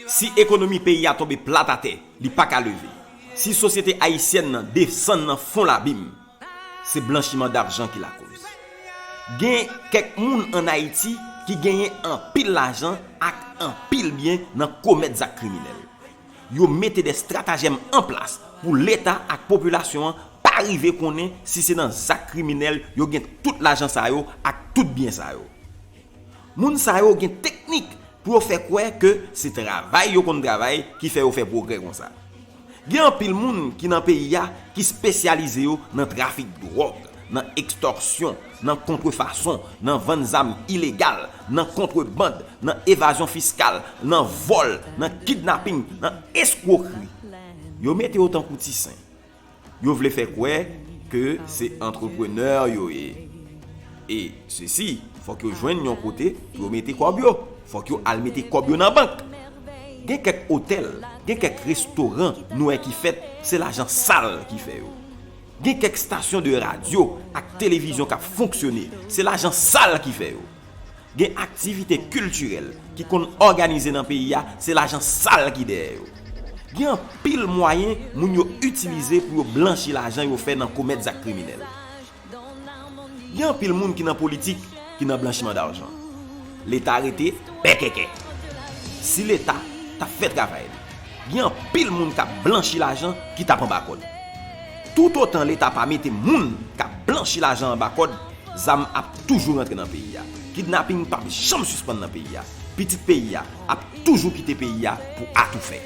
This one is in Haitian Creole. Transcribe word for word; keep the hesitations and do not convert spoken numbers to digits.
Si ekonomi peyi a tonbe plat atè, li pa ka leve. Si sosyete ayisyèn nan desann nan fon labim, se blanchiman dajan ki lakoz. Gen kèk moun ann Ayiti ki genyen anpil lajan ak anpil byen nan komèt zak kriminèl. Yo mete de estratajèm an plas pou Leta ak popilasyon an pa rive konnen si se nan zak kriminèl yo gen tout lajan sa yo ak tout byen sa yo. Moun sa yo gen teknik pou yo fè kwè ke se travay yo konn travay ki fè yo fè pwogrè konsa. Gen anpil moun ki nan peyi a ki espesyalize yo nan trafik dwòg, nan ekstòsyon, nan kontrefason, nan vann zam ilegal, nan kontrebann, nan evazyon fiskal, nan vòl, nan kidnaping, nan eskwokri. Yo mete yo tankou ti sen. Yo vle fè kwè ke se antreprenè yo ye. E sesi, fòk yo jwenn yon kote pou yo mete kòb yo. Fòk yo al mete kòb yo nan bank. Gen kèk otèl, gen kèk restoran nou wè ki fèt, se lajan sal ki fè yo. Gen kèk estasyon de radyo ak televizyon k ap fonksyone, se lajan sal ki fè yo. Gen aktivite kiltirèl ki konn òganize nan peyi a, se lajan sal ki dèyè yo. Gen anpil mwayen moun yo itilize pou yo blanchi lajan yo fè nan komèt zak kriminèl. Gen anpil moun ki nan politik ki nan blanchiman dajan. Leta rete bèkèkè. Si Leta t ap fè travay li, gen anpil moun k ap blanchi lajan ki t ap anba kòd. Toutotan Leta pa mete moun k ap blanchi lajan anba kòd, zam ap toujou rantre nan peyi a. Kidnaping p ap janm sispann nan peyi a. Pitit peyi a ap toujou kite peyi a pou atoufe.